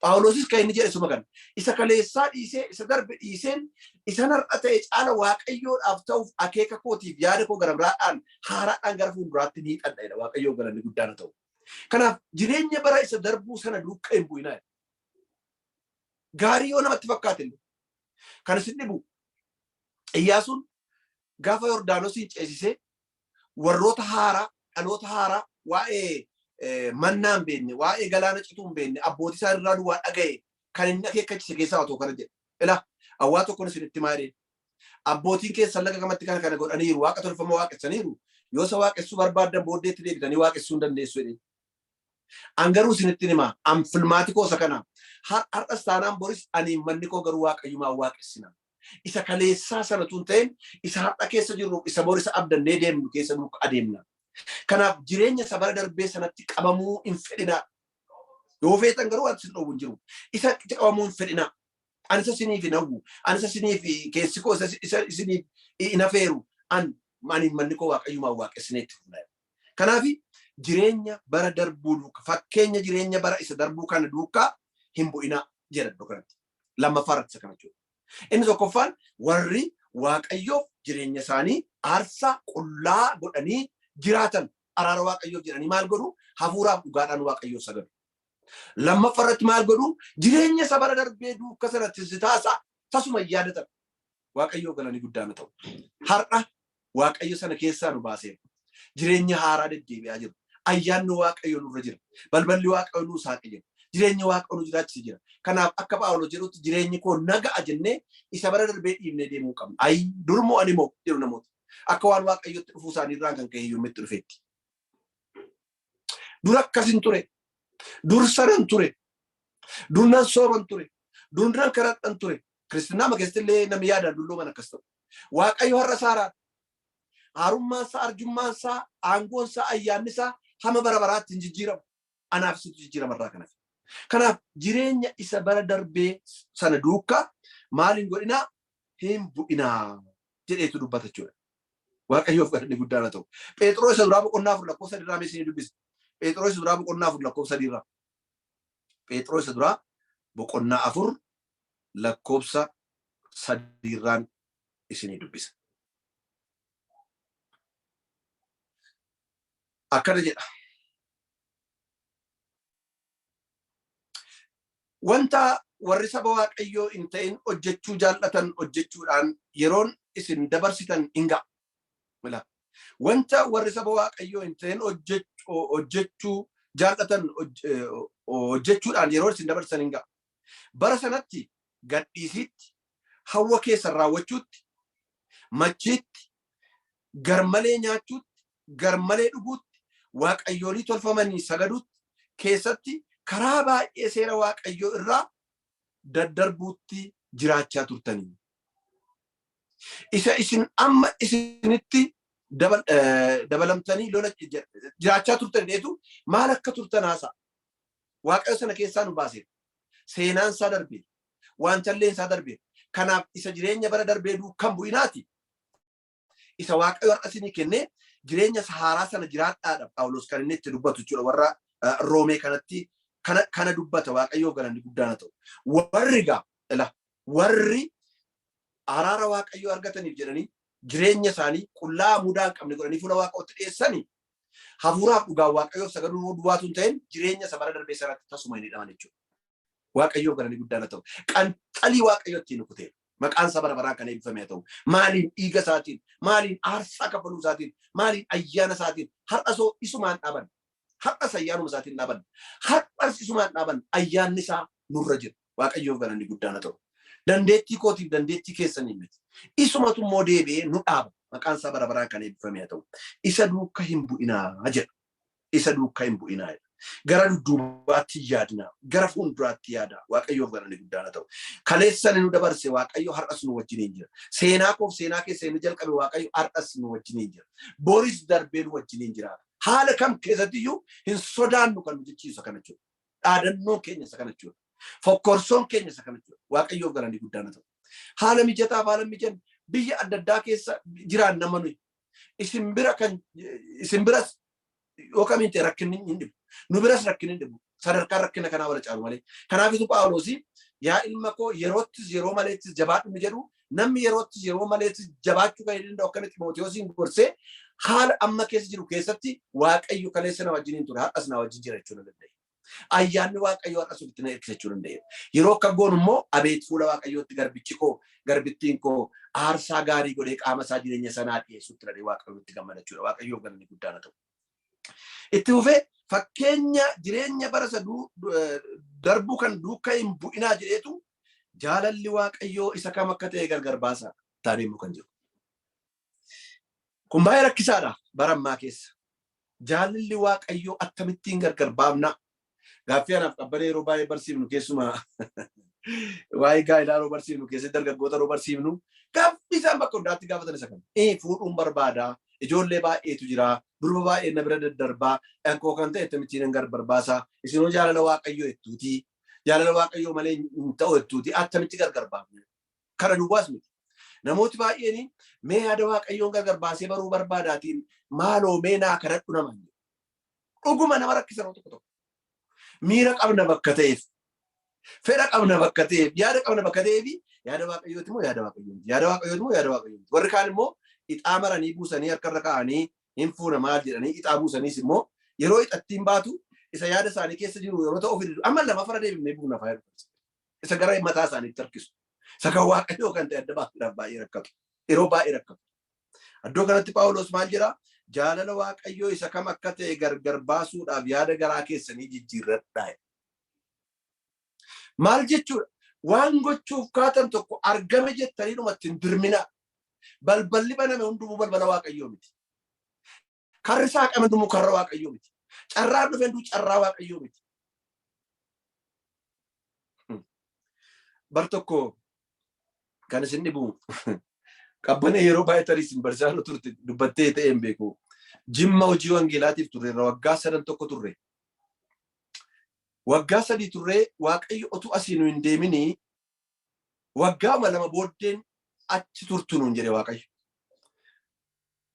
Phaawulosis kan inni jedhe suma kana. Isa kaleessaa dhiisee, isa darbe dhiiseen, isa har'a ta'e caala Waaqayyoodhaaf ta'uuf akeeka kootiif yaada koo gara biraadhaan haaraadhaan gara fuulduraatti ni hiixadha jedha. Waaqayyoo galanni guddaan haa ta'u. Kanaaf jireenya bara isa darbuu sana duukaa hin bu'inaa. Gaarii yoo namatti fakkaate illee. Kan isin dhibu Iyyaasuun gaafa Yordaanosiin ceesisee warroota haaraa, dhaloota haaraa waa'ee mannaa hin beekne, waa'ee galaana cituu hin beekne, abbootii isaa irraa duwwaa dhaga'e kan inni akeekkachise keessaa otoo kana jedhe. Ilaa, awwaa tokkoon isinitti himaa jedheen. Abbootiin keessan laga gamatti kana kana godhaniiru, waaqa tolfamoo waaqessaniiru. Yoo isa waaqessuu barbaaddan booddeetti deebitanii waaqessuu hin dandeessu jedheen. An garuu isinitti himaa, an filmaati koo isa kana. Har'as taanaan boris ani manni koo garuu Waaqayyumaan waaqessina. Isa kaleessaa sana tun ta'in isa har'a keessa jirru, isa bor isa abdannee deemnu keessa duuka adeemna. Kanaaf jireenya isa bara darbee sanatti qabamuu hin fedhinaa. Yoo feetan garuu wanti isin dhoowwu hin jiru. Isa itti qabamuu hin fedhinaa. Ani isa isiniif hin hawwu. Ani isa isiniif keessi koo isa isiniif hin afeeru. An ani manni koo Waaqayyumaan waaqessinee itti fufna. Kanaaf jireenya bara darbuu duuka, fakkeenya jireenya bara isa darbuu kana duukaa hin bu'inaa jedha iddoo kanatti. Lammaffaa irratti isa kana jechuudha. Inni tokkoffaan warri Waaqayyoof jireenya isaanii aarsaa qullaa godhanii jiraatan araara Waaqayyoof jedhanii maal godhu? Hafuuraaf dhugaadhaan Waaqayyoof sagadu. Lammaffaa irratti maal godhu? Jireenya isa bara darbee duuka sana tizitaasaa tasuma hin yaadatan. Waaqayyoof galanni guddaan haa ta'u. Har'a Waaqayyo sana keessaa nu baaseera. Jireenya haaraa deddeebi'aa jiru. Ayyaanni Waaqayyo nurra jira. Balballi Waaqayyo nuu saaqe jira. Jireenya Waaqayyo nu jiraachise jira. Kanaaf akka Phaawulos jedhutti jireenyi koo naga'a jennee isa bara darbee dhiibnee deemuu qabna. Ayi dur moo ani moo jedhu namoota. Akka waan Waaqayyotti dhufuu isaanii irraan kan ka'e hiyyummitti dhufeetti. Dur akkas hin ture. Dur sanan ture. Dur nan sooman ture. Dur nan kadhadhan ture. Kiristinnaa keessatti illee namni yaadaan dullooman akkas ta'u. Waaqayyo har'a saaraadha. Haarummaan isaa, arjummaan isaa, aangoon isaa, ayyaanni isaa hamma bara baraatti hin jijjiiramu. Anaaf situ jijjiirama irraa kan hafe. Kanaaf jireenya isa bara darbee sana duukaa maal hin godhinaa? Hin bu'inaa jedheetu dubbata jechuudha. Waaqayyoof galanni guddaan haa ta'u. Phexros isa duraa boqonnaa 4 lakkoofsa 3 irraa mee isinii dubbisa. Phexros isa duraa boqonnaa 4 lakkoofsa 3 irraa. Phexros isa duraa boqonnaa 4 lakkoofsa 3 irraan isinii dubbisa. Akkana jedha. Wanta warri saba Waaqayyoo hin ta'in hojjechuu jaallatan hojjechuudhaan yeroon isin dabarsitan hin ga'a. Mila. Wanta warri saba Waaqayyoo hin ta'in hojjechuu jaallatan hojjechuudhaan yeroon isin dabarsitan hin ga'a. Bara sanatti gadhiisiitti, hawwa keessan raawwachuutti, machiitti, garmalee nyaachuutti, garmalee dhuguutti, waaqayyoolii tolfamanii sagaduutti keessatti karaa baay'ee seera Waaqayyoo irraa daddarbuutti jiraachaa turtanii. Isa isin amma isinitti dabalamtanii lola jiraachaa turtan dheetu maal akka turtan haasa'a. Waaqayyo sana keessaa nu baaseera. Seenaan isaa darbeera. Waantalleen isaa darbeera. Kanaaf isa jireenya bara darbee duukan bu'inaati. Isa Waaqayyo har'a isinii kennee jireenya isa haaraa sana jiraadhaadha Phaawulos kan inni itti dubbatu jechuudha warra Roomee kanatti kana dubbata. Waaqayyoof galanni guddaan haa ta'u. Warri gaa ila warri araara Waaqayyoo argataniif jedhanii jireenya isaanii qullaa mudaa hin qabne godhanii fuula Waaqayyootti dhiyeessanii hafuuraaf dhugaan Waaqayyoof sagaduu duwwaatu hin ta'in jireenya isa bara darbee sanatti tasuma hin hidhaman jechuudha. Waaqayyoof galanni guddaan haa ta'u. Qanxalii Waaqayyo ittiin rukuteera. Maqaan isaa bara baraan kan eebbifame haa ta'u. Maaliin? Dhiiga isaatiin, maaliin? Aarsaa kaffaluu isaatiin, maaliin? Ayyaana isaatiin. Har'a soo isumaan dhaaban. Har'as ayyaanuma isaatiin dhaaban. Har'as isumaan dhaaban. Ayyaanni isaa nurra jira. Waaqayyoof galanni guddaan haa ta'u. Dandeettii kootiif dandeettii keessaniin miti. Isumatu immoo deebi'ee nu dhaaba. Maqaan isaa bara baraan kan eebbifame haa ta'u. Isa duuka hin bu'inaa jedha. Isa duukaa hin bu'inaa jedha. Gara dudduubaatti hin yaadinaa. Gara fuulduraatti yaadaa. Waaqayyoof galanni guddaan haa ta'u. Kaleessa nu dabarse Waaqayyo har'as nu wajjiniin jira. Seenaa koof seenaa keessa inni jalqabe Waaqayyo har'as nu wajjiniin jira. Boris darbee nu wajjiniin jira. Haala kam keessattiyyuu hin sodaannu kan nu jechiisu kana jechuudha. Dhaadannoon keenya isa kana jechuudha. Fokkorsoon keenya isa kana jechuudha. Waaqayyoof galanni guddaan haa ta'u. Haala mijataaf haala mijan biyya adda addaa keessa jiraan nama nuyi. Isin bira kan isin biras yoo kamiin ta'e rakkinni hin dhibu. Nu biras rakkinni hin dhibu. Sadarkaan rakkina kanaa wal caalu malee. Kanaafitu Phaawulos yaa ilma koo yeroottis yeroo maleettis jabaadhu inni jedhu, namni yeroottis yeroo maleettis jabaachuu kan danda'u akkana Ximootiyoosiin gorsee, haala amma keessa jiru keessatti Waaqayyo kaleessa na wajjiniin ture, har'as na wajjin jira jechuu danda'e. Ayyaanni Waaqayyo har'as ofitti na hirkisa jechuu danda'e. Yeroo akka goonu immoo abeet fuula Waaqayyootti garbichi koo, garbittiin koo aarsaa gaarii godhee qaama isaa jireenya sanaa dhiyeessutti dhadhee Waaqayyootti gammadachuudha. Waaqayyoof galanni guddaan haa ta'u. Itti fufee fakkeenya jireenya bara isa darbuu kan duukaa hin bu'inaa jedheetu jaalalli Waaqayyoo isa kam akka ta'e gargar baasaa taanee immoo kan jiru. Kun baay'ee rakkisaadha bara ammaa keessa. Jaalalli Waaqayyoo akkamittiin gargar baafna? Gaaffii anaaf Qabbanee yeroo baay'ee barsiifnu, keessumaa waa'ee gaa'ilaa yeroo barsiifnu keessatti, dargaggoota yeroo barsiifnu, gaaffii isaan bakka hundaatti gaafatan isa kana. Fuudhuun barbaada. Ijoollee baay'eetu jira. Durba baay'ee na bira daddarbaa. Dhankoo kan ta'e akkamittiin gargar baasaa? Isinoo jaalala Waaqayyoo jettuuti. Jaalala Waaqayyoo malee hin ta'u jettuuti. Akkamitti gargar baafna? Kana duwwaas miti. Namooti baay'een mee yaada Waaqayyoon gargar baasee baruu barbaadaatiin maaloo mee naa kadhadhu nama. Dhuguma nama rakkisa yeroo tokko tokko. Miira qabna bakka ta'eef, fedha qabna bakka ta'eef, yaada qabna bakka ta'eef, yaada Waaqayyooti moo yaada Waaqayyooti? Yaada Waaqayyooti moo yaada Waaqayyooti? Warri kaan immoo ixaa maranii buusanii harkarra kaa'anii hin fuuna maal jedhanii ixaa buusaniis immoo yeroo ixattiin baatu isa yaada isaanii keessa jiru yeroo ta'u ofi amma lama fara deebifnee buuna faayida. Isa gara mataa isaaniitti harkisu. Isa kan Waaqayyoo kan ta'e adda baasuudhaaf baay'ee rakkatu. Yeroo baay'ee rakkatu. Iddoo kanatti Phaawulos maal jedhaa? Jaalala Waaqayyoo isa kam akka ta'e gargar baasuudhaaf yaada garaa keessanii jijjiirradhaa. Maal jechuudha? Waan gochuuf kaatan tokko argame jettanii dhumatti hin dirminaa. Balballi baname hundumuu balbala Waaqayyoo miti. Karri saaqame hundumuu karra Waaqayyoo miti. Carraan dhufe hunduu carraa Waaqayyoo miti. Bar tokko kan isin dhibu, Qabbanee yeroo baay'ee tarii isin barsiisaa turte dubbattee ta'ee hin beeku. Jimma hojii wangeelaatiif turre irra waggaa sadan tokko turre. Waggaa 3 turree Waaqayyo otuu asii nu hin deeminii waggaa 2 booddeen achi turtu nuun jedhe Waaqayyo.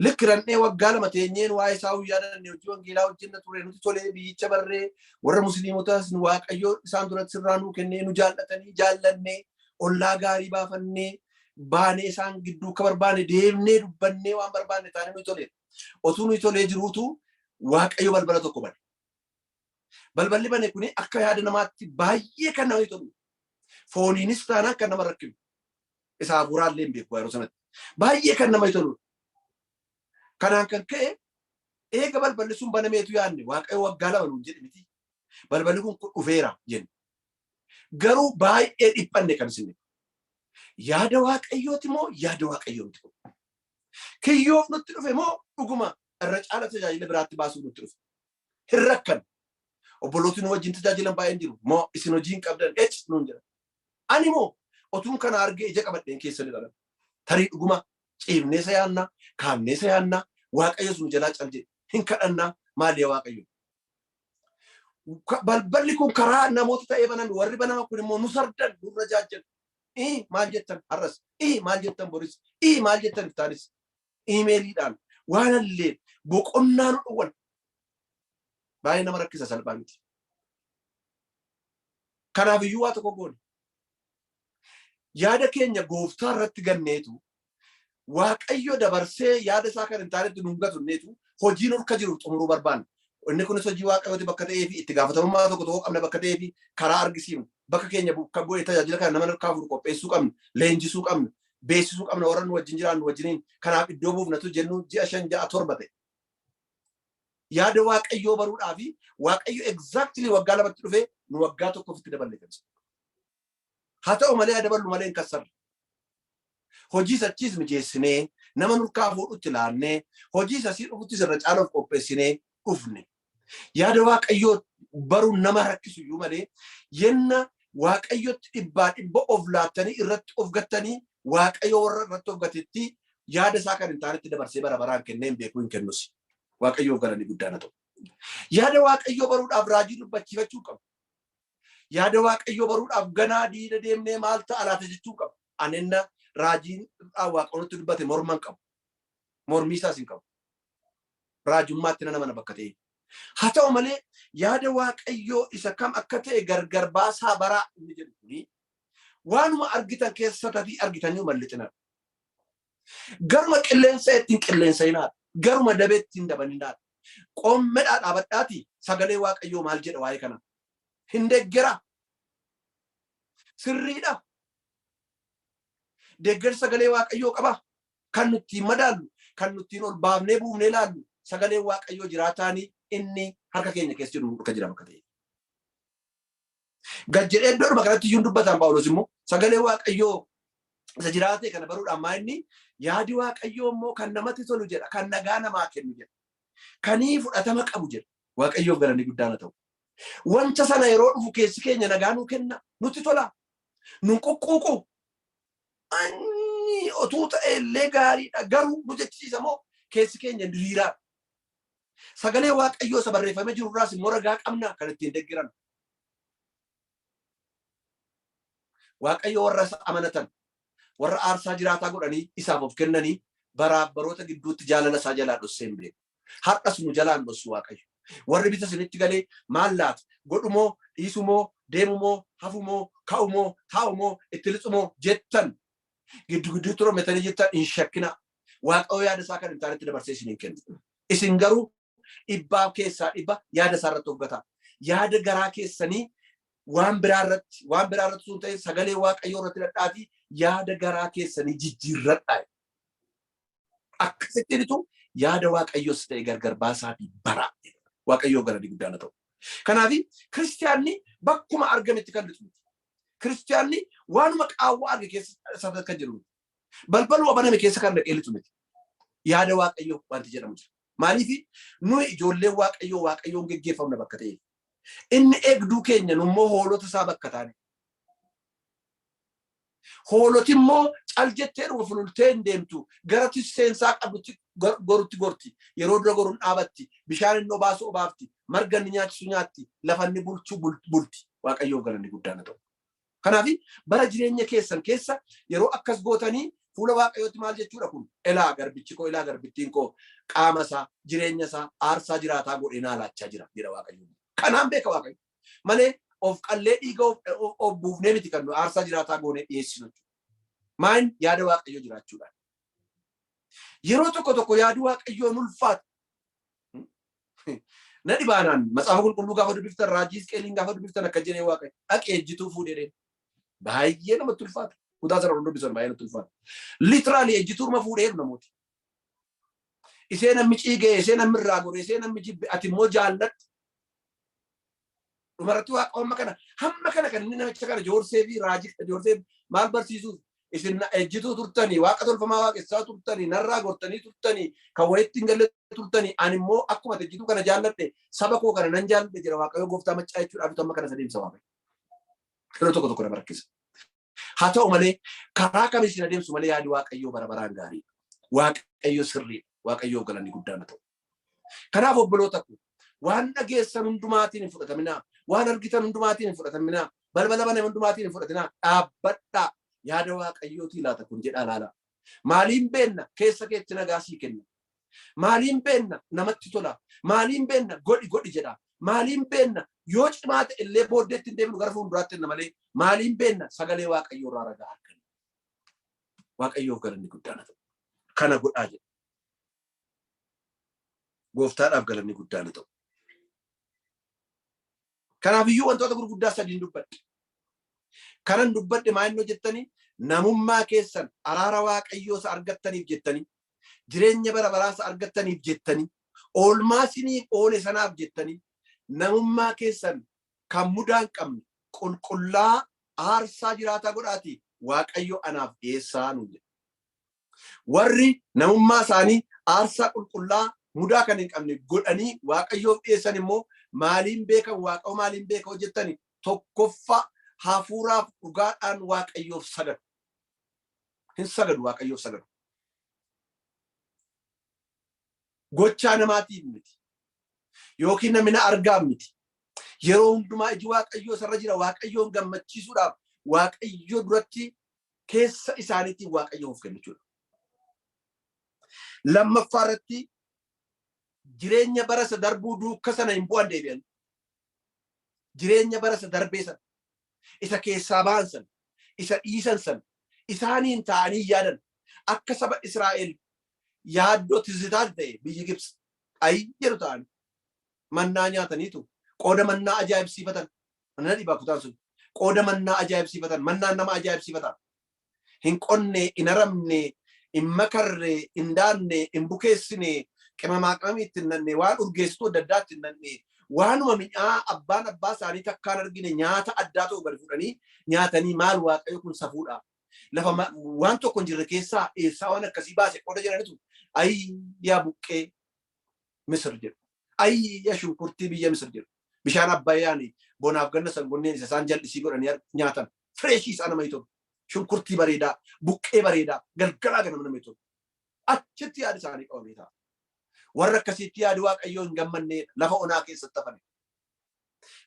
Likki rannee waggaa 2 teenyeen waa'ee isaa yaadanne, hojii wangeelaa hojjenna ture, nuti tolee biyyicha barree, warra musliimotaas Waaqayyo isaan duratti sirraa nuu kennee, nu jaallatanii jaallannee, ollaa gaarii baafannee baanee, isaan gidduu akka barbaanne deemnee dubbannee, waan barbaanne taanee nuyi tolee. Otuu nuyi tolee jiruutu Waaqayyo balbala tokko bane. Balballi bane kuni akka yaada namaatti baay'ee kan namatti tolu. Fooniinis taanaan kan nama rakkinu. Isa hafuuraallee hin beeku yeroo sanatti. Baay'ee kan namatti tolu. Kanaan kan ka'e eega balballi sun banameetu yaadne, Waaqayyo waggaa 2 nuun jedhe miti. Balballi kun dhufeera jenne. Garuu baay'ee dhiphanne kan isin. Yaada Waaqayyooti moo yaada Waaqayyoo miti kun? Kiyyoof nutti dhufe moo dhuguma irra caala tajaajila biraatti baasuuf nutti dhufe? Hin rakkan. Obbolooti nu wajjin tajaajilan baay'een jiru. Moo isin hojii hin qabdan ec nuun jedhan. Ani moo otuun kana argee ija qabadheen keessa ni dhalan. Tarii dhuguma ciifnee isa yaannaa, kaafnee isa yaannaa, Waaqayyos nu jalaa cal jedhe. Hin kadhannaa, maali yaa Waaqayyo? Balballi kun karaa namoota ta'ee baname, warri banama kun immoo nu sardan, nurra jaajjan. Ii maal jettan har'as, ii maal jettan boris, ii maal jettan iftaanis. Iimeeliidhaan waan allee boqonnaa nu dhowwan. Baay'ee nama rakkisa, salphaa miti. Kanaaf iyyuu waa tokko goone. Yaada keenya gooftaa irratti ganneetu, Waaqayyo dabarsee yaada isaa kan hin taanetti nu hin gatunneetu, hojii nurka jiru xumuruu barbaanna. Inni kunis hojii Waaqayyooti bakka ta'ee fi itti gaafatamummaa tokko tokko qabna bakka ta'ee fi karaa argisiifnu. Bakka keenya bakka bu'ee tajaajila kana nama nurkaa fuudhu qopheessuu qabna, leenjisuu qabna, beeksisuu qabna warra nu wajjin jiraannu wajjiniin. Kanaaf iddoo buufnatu jennu ji'a 5, 6, 7 ta'e. Yaada Waaqayyoo baruudhaa fi Waaqayyo exactly waggaa 2tti dhufee nu waggaa tokko ofitti daballe kan. Haa ta'u malee daballu malee hin kassarre. Hojii achiis mijeessinee, nama nurkaa fuudhutti laannee, hojii asii dhufuttis irra caaluuf qopheessinee dhufne. Yaada Waaqayyoo baruun nama rakkisu iyyuu malee, yenna Waaqayyotti dhibbaa dhibba of laattanii irratti of gattanii, Waaqayyo warra irratti of gatetti yaada isaa kan hin taanetti dabarsee bara baraan kennee hin beeku, hin kennus. Waaqayyoof galanni guddaan haa ta'u. Yaada Waaqayyoo baruudhaaf raajii dubbachiifachuu qabu. Yaada Waaqayyoo baruudhaaf ganaa diida deemnee maal ta'a laata jechuu qabu. Ani raajiin Waaqayyotti dubbate morma hin qabu. Mormii isaas hin qabu. Raajummaatti nana mana bakka ta'e. Haa ta'u malee yaada Waaqayyoo isa kam akka ta'e gargar baasaa baraa inni jedhu kuni waanuma argitan keessa tatii argitanii mallixinaa. Garuma qilleensa ittiin qilleensa'inaa. Garuma dabee ittiin dabaninaa. Qoommedhaa dhaabadhaatii sagalee Waaqayyoo maal jedha waa'ee kana? Hin deeggeraa. Sirriidha. Deeggarsa sagalee Waaqayyoo qabaa. Kan nuti ittiin madaallu, kan nuti ittiin ol baafnee buufnee ilaallu sagaleen Waaqayyoo jiraataanii inni harka keenya keessa jiru harka jira bakka ta'e. Gad jedhee iddoodhuma kanatti iyyuu dubbataan Phaawulos immoo sagalee Waaqayyoo isa jiraatee kana baruudhaan maa inni yaadi Waaqayyoo immoo kan namatti tolu jedha, kan nagaa namaa kennu jedha, kanii fudhatama qabu jedha. Waaqayyoof galanni guddaan haa ta'u. Wanta sana yeroo dhufu keessi keenya nagaa nuu kenna, nutti tola, nun quqquuqu. Anni otuu ta'e illee gaariidha garuu nu jechisiisa moo keessi keenya diriiraa. Sagalee Waaqayyoo isa barreeffamee jiru irraas immoo ragaa qabna kan ittiin deggeran. Waaqayyo warra isa amanatan, warra aarsaa jiraataa godhanii isaaf of kennanii baraaf baroota gidduutti jaalala isaa jalaa dhossee hin beeku. Har'as nu jalaan dhossu Waaqayyo. Warri bita isinitti galee maal laata? Godhumoo, dhiisumoo, deemumoo, hafumoo, ka'umoo, taa'umoo, itti lixumoo jettan giddu gidduutti rometanii jettan hin shakkinaa. Waaqayyo yaada isaa kan hin taanetti dabarsee isin hin kennu. Isin garuu dhibbaa keessaa dhibba yaada isaa irratti of gataa. Yaada garaa keessanii waan biraa irratti waan biraa irratti sun ta'e sagalee Waaqayyoo irratti dhadhaatii yaada garaa keessanii jijjiirradhaa. Akkasittiinitu yaada Waaqayyoos ta'e gargar baasaatii baraa. Waaqayyoo galanni guddaan haa ta'u. Kanaaf kiristiyaanni bakkuma argametti kan lixu miti. Kiristiyaanni waanuma qaawwa arge keessa kan jiru miti. Balbaluma baname keessa kan dhaqee lixu miti. Yaada Waaqayyoo wanti jedhamu jira. Maaliif nuyi ijoolleen Waaqayyoo Waaqayyoon geggeeffamna bakka ta'eef. Inni eegduu keenya nummoo hoolota isaa bakka taane. Hooloti immoo cal jettee dhuma fulultee hin deemtu. Gara tisseensaa qabdutti gorutti gorti. Yeroo dura goruun dhaabatti. Bishaan inni obaasu obaafti. Marga inni nyaachisu nyaatti. Lafa inni bulchu bulti. Waaqayyoof galanni guddaan haa ta'u. Kanaaf bara jireenya keessan keessa yeroo akkas gootanii fuula Waaqayyootti maal jechuudha kun? Elaa garbichi koo, elaa garbittiin koo qaama isaa, jireenya isaa aarsaa jiraataa godhee naa laachaa jira jedha Waaqayyo. Kanaan beeka Waaqayyo. Malee of qallee dhiiga of buufnee miti kan nu aarsaa jiraataa goonee dhiyeessinu jechuudha. Maal yaada Waaqayyoo jiraachuudhaan. Yeroo tokko tokko yaadi Waaqayyoo nu ulfaata. Na dhibaanaan macaafa qulqulluu gaafa dubbiftan raajii Hisqeeliin gaafa dubbiftan akka jedhee Waaqayyo dhaqee ejjituu fuudhee baay'ee namatti ulfaata. Kutaa sana dubbisan baay'ee namatti ulfaata. Literally ejjituurma fuudhee namooti. Isee namni ciigee, isee namni irraa gore, isee namni jibbe, ati immoo jaalladhu. Dhumarratti Waaqa hamma kana hamma kana kan inni namicha kana joorsee fi raajii kana joorsee maal barsiisuuf isin ejjituu turtanii waaqa tolfamaa waaqessaa turtanii narraa gortanii turtanii kan wayitti hin galle turtanii ani immoo akkuma ejjituu kana jaalladhe saba koo kana nan jaalladhe jira Waaqayyo gooftaa maccaa jechuudhaaf amma kana sadeemsa Waaqayyo. Yeroo tokko tokko nama rakkisa. Haa ta'u malee karaa kam isin adeemsu malee yaadi Waaqayyoo bara baraan gaariidha. Waaqayyo sirriidha. Waaqayyoof galanni guddaan haa ta'u. Kanaaf obboloota koo waan dhageessan hundumaatiin hin fudhataminaa. Waan argitan hundumaatiin hin fudhataminaa. Balbala baname hundumaatiin hin fudhatinaa. Dhaabbadhaa. Yaada Waaqayyootii laata kun jedhaa laalaa. Maaliin beenna keessa keetti nagaa sii kenna. Maaliin beenna namatti tola. Maaliin beenna godhi godhi jedha. Maaliin beenna yoo cimaa ta'e illee booddeetti hin deebinu gara fuulduraatti jenna malee maaliin beenna sagalee Waaqayyoo irraa ragaa arganna. Waaqayyoof galanni guddaan haa ta'u. Kana godhaa jedha. Gooftaadhaaf galanni guddaan haa ta'u. Kanaaf iyyuu wantoota gurguddaa sadiin dubbadhe. Kanan dubbadhe maal inni jettanii namummaa keessan araara Waaqayyoo isa argattaniif jettanii jireenya bara baraa isa argattaniif jettanii oolmaa isiniif oole sanaaf jettanii namummaa keessan kan mudaa hin qabne qulqullaa aarsaa jiraataa godhaatii Waaqayyo anaaf dhiyeessaa nuun jedhe. Warri namummaa isaanii aarsaa qulqullaa mudaa kan hin qabne godhanii Waaqayyoof dhiyeessan immoo maaliin beekan Waaqayyo maaliin beeka hojjettani tokkoffaa hafuuraaf dhugaadhaan Waaqayyoof sagadu. Hin sagadu Waaqayyoof sagadu. Gochaa namaatiif miti. Yookiin namni na argaa miti. Yeroo hundumaa iji Waaqayyoo isarra jira Waaqayyoon gammachiisuudhaaf Waaqayyo duratti keessa isaaniitiin Waaqayyoof of kennu jechuudha. Lammaffaa irratti Jireenya bara isa darbuu duukka sana hin bu'an deebi'an. Jireenya bara isa darbee sana, isa keessaa ba'an sana, isa dhiisan sana, isaaniin taa'anii yaadan. Akka saba Israa'el yaaddoo tizitaati ta'e biyyi Gibxi. Ayi jedhu ta'an mannaa nyaataniitu qooda mannaa ajaa'ibsiifatan. Mana dhibaa kutaan sun qooda mannaa ajaa'ibsiifatan. Mannaan nama ajaa'ibsiifata. Hin qonne, hin aramne, hin makarre, hin daanne, hin bukeessine, qimamaa qimamii itti hin nanne, waan urgeessituu adda addaa itti hin nanne, waanuma mi'aa abbaan abbaa isaanii takkaan argine nyaata addaa ta'u gadi fudhanii nyaatanii maal Waaqayyo kun safuudha. Lafa waan tokko hin jirre keessaa eessaa waan akkasii baase qooda jedhanitu ayii yaa buqqee Misir jedhu. Ayii yaa shunkurtii biyya Misir jedhu. Bishaan Abbayyaani bonaaf ganna sangonneen isa isaan jal'isii godhanii nyaatan. Fireeshii isaa nama tolu. Shunkurtii bareedaa, buqqee bareedaa, galgalaa ganama nama tolu. Achitti yaadi isaanii qabamee ta'a. Warra akkasiitti yaadi Waaqayyoo hin gammannee lafa onaa keessatti hafan.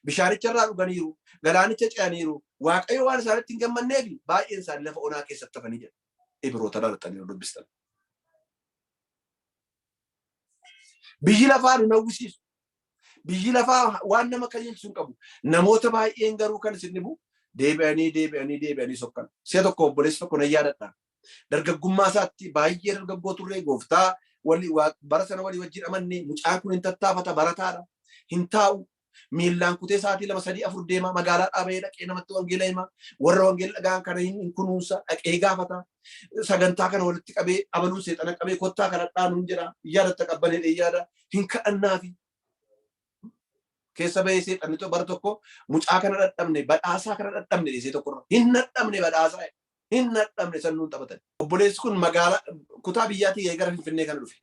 Bishaanicha irraa dhuganiiru, galaanicha ce'aniiru, Waaqayyo waan isaanitti hin gammanneef baay'een isaanii lafa onaa keessatti hafanii jedha. Ibroota dhalattanii dubbistan. Biyyi lafaa nu hawwisiisu. Biyyi lafaa waan nama qajeelchu hin qabu. Namoota baay'een garuu kan isin dhibu deebi'anii deebi'anii deebi'anii sokkan. Si'a tokko obboleessi tokko nan yaadadha. Dargaggummaa isaatti baay'ee dargaggoo turre, gooftaa walii bara sana walii wajjin amanne. Mucaan kun hin tattaafata, barataadha. Hin taa'u. Miillaan kutee sa'aatii 2, 3, 4 deema, magaalaa dhaabee dhaqee namatti wangeela hima. Warra wangeela dhaga'an kana hin kunuunsa, dhaqee gaafata. Sagantaa kana walitti qabee abaluun seexana qabee kottaa kadhadhaa nuun jedha. Yaadatta qabbanee yaada hin kadhannaafi. Keessa bahee seexanni bara tokko mucaa kana dhadhabne, badhaasaa kana dhadhabne dhiisee tokkorra. Hin dhadhabne badhaasaa. Hin dhadhabne san nuun taphatan. Obboleessi kun magaalaa kutaa biyyaatii gara Finfinnee kana dhufe.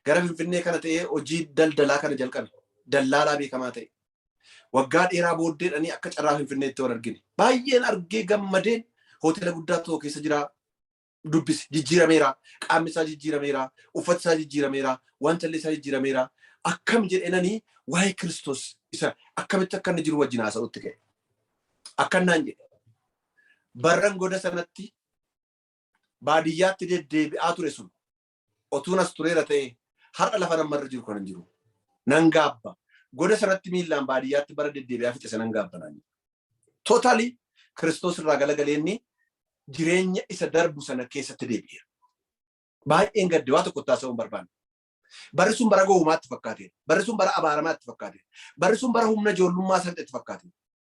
Gara Finfinnee kana ta'ee hojii daldalaa kana jalqabe. Dallaalaa beekamaa ta'e. Waggaa dheeraa booddeedhanii akka carraa Finfinneetti wal argine. Baay'een argee gammadeen hoteela guddaa tokko keessa jira dubbise. Jijjiirameera. Qaamni isaa jijjiirameera. Uffati isaa jijjiirameera. Wanta illee isaa jijjiirameera. Akkam jedheenanii waa'ee Kiristoos isa akkamitti akka inni jiru wajjin haasa'utti ka'e. Akkan naan jedhe. Barran goda sanatti baadiyyaatti deddeebi'aa ture sun otuun as tureera ta'e har'a lafa nammarra jiru kan hin jiru. Nan gaabba. Goda sanatti miillaan baadiyyaatti bara deddeebi'aa fixe sanan gaabba naan jedhe. Totally Kiristoos irraa galagalee inni jireenya isa darbu sana keessatti deebi'eera. Baay'een gadde, waa tokko taasisuu hin barbaanne. Barri sun bara gowwumaatti fakkaate. Barri sun bara abaaramaatti fakkaate. Barri sun bara humna ijoollummaa sanatti fakkaate.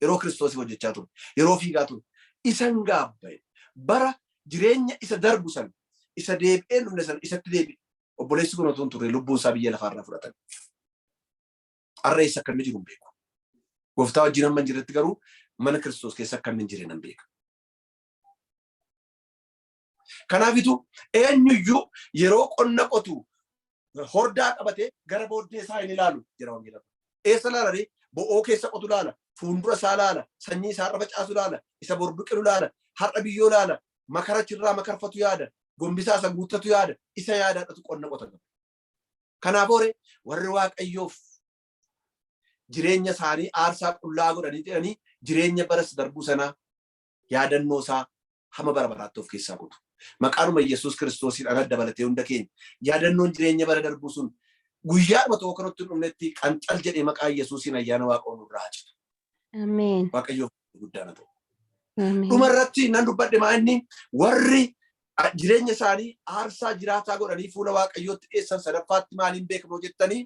Yeroo Kiristoosiif hojjechaa ture, yeroo fiigaa ture, isan gaabba. Bara jireenya isa darbu sana, isa deebi'ee dhumne sana isatti deebi'e. Obboleessi kun otoo hin turre lubbuun isaa biyya lafaarraa fudhatame. Har'a eessa akka inni jiru hin beeku. Gooftaa wajjin amma hin jirretti garuu mana Kiristoos keessa akka inni hin jirre nan beeka. Kanaafitu eenyuyyuu yeroo qonna qotu hordaa qabatee gara booddee isaa hin ilaalu jedha wangeela. Eessa ilaala ree? Bo'oo keessa qotu ilaala, fuuldura isaa ilaala, sanyii isaa irra facaasu ilaala, isa bor biqilu ilaala, har'a biyyoo ilaala, makara achirraa makarfatu yaada, gombisaa isa guuttatu yaada, isa yaadaadhatu qonna qota. Kanaaf hore warri Waaqayyoof jireenya isaanii aarsaa qullaa godhanii jedhanii jireenya baras darbuu sanaa yaadannoo isaa hamma bara baraatti of keessaa kutu. Maqaanuma Yesuus Kiristoosiin ana dabalatee hunda keenya yaadannoon jireenya bara darbuu sun guyyaadhuma tokko kanatti hin dhumnetti qanxal jedhee maqaa Yesuusiin ayyaana Waaqoo nurraa haa citu. Ameen. Waaqayyoof guddaan haa ta'u. Ameen. Dhuma irratti nan dubbadhe, maa inni warri jireenya isaanii aarsaa jiraataa godhanii fuula Waaqayyootti dhiyeessan sadaffaatti maaliin beekamu jettanii,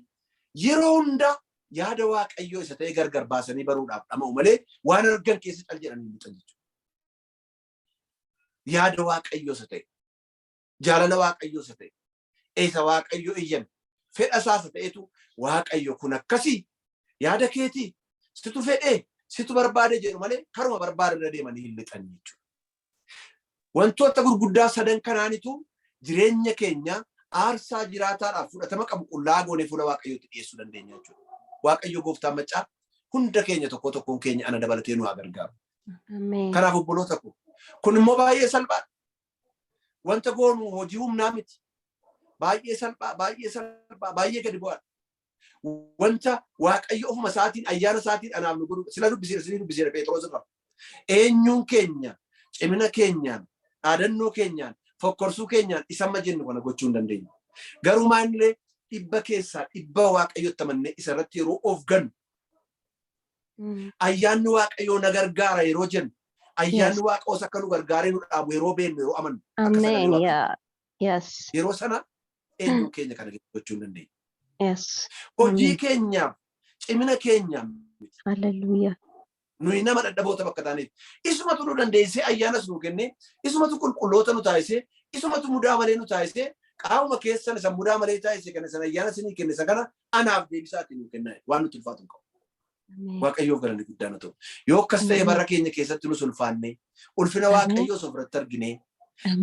yeroo hundaa yaada Waaqayyoo isa ta'e gargar baasanii baruudhaaf dhama'u malee waan argan keessa cal jedhanii hin lixan jechuudha. Yaada Waaqayyoo isa ta'e, jaalala Waaqayyoo isa ta'e, isa Waaqayyo eeyyame, fedha isaa isa ta'etu, Waaqayyo kun akkasii yaada keetii, situ fedhee, situ barbaade jedhu malee karuma barbaade irra deemanii hin lixan jechuudha. Wantoota gurguddaa sadan kanaanitu jireenya keenya aarsaa jiraataadhaaf fudhatama qabu qullaa goonee fuula Waaqayyootti dhiyeessuu dandeenya jechuudha. Waaqayyo gooftaan maccaa hunda keenya, tokko tokkoon keenya, ana dabalatee nu haa gargaaru. Ameen. Kanaaf obboloota koo, kun immoo baay'ee salphaadha. Wanta goonu hojii humnaa miti. Baay'ee salphaa, baay'ee salphaa, baay'ee gadi bu'aadha. Wanta Waaqayyo ofuma isaatiin ayyaana isaatiin anaaf nu godhu sila dubbiseera, isinii dubbiseera Phexros irraa. Eenyuun keenya cimina keenyaan, dhaadannoo keenyaan, fokkorsuu keenyaan isa amma jennu kana gochuu hin dandeenyu. Garuu maalillee 100% Waaqayyotti amannee isa irratti yeroo of gannu, ayyaanni Waaqayyoo na gargaara yeroo jennu, ayyaanni Waaqayyoos akka nu gargaaree nu dhaabu yeroo beennu, yeroo amannu akka sagalee Amen. Waaqayyoo. Yeroo sana eenyuun keenya kana gochuu hin dandeenye. Hojii keenyaaf, cimina keenyaaf Hallelujah. nuyi nama dadhaboota bakka taaneef isumatu nu dandeessee ayyaanas nu kennee, isumatu qulqulloota nu taasisee, isumatu mudaa malee nu taasisee, qaamuma keessan isa mudaa malee taasise kana sana ayyaana isinii kenne isa kana anaaf deebisaatiin nu kennaa waan nutti ulfaatu hin qabu. Waaqayyoof galanni guddaan haa ta'u. Yoo akkas ta'e bara keenya keessatti nus ulfaanne, ulfina Waaqayyoos ofirratti argine,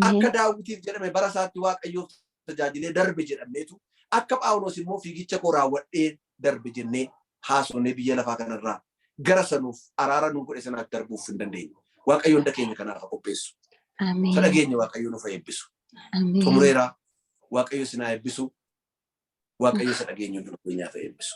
akka Daawitiif jedhame bara isaatti Waaqayyoof tajaajilee darbe jedhamneetu, akka Phaawulos immoo fiigicha koo raawwadhee darbe jennee haasofnee biyya lafaa kanarraa gara sanuuf araara nuu godhe sanaatti darbuuf hin dandeenye. Waaqayyo hunda keenya kanaaf haa qopheessu. Ameen. Dhageenya Waaqayyo nuuf haa eebbisu. Ameen. Xumureeraa. Waaqayyo isin haa eebbisu. Waaqayyo isa dhageenya hunduma keenyaaf haa eebbisu.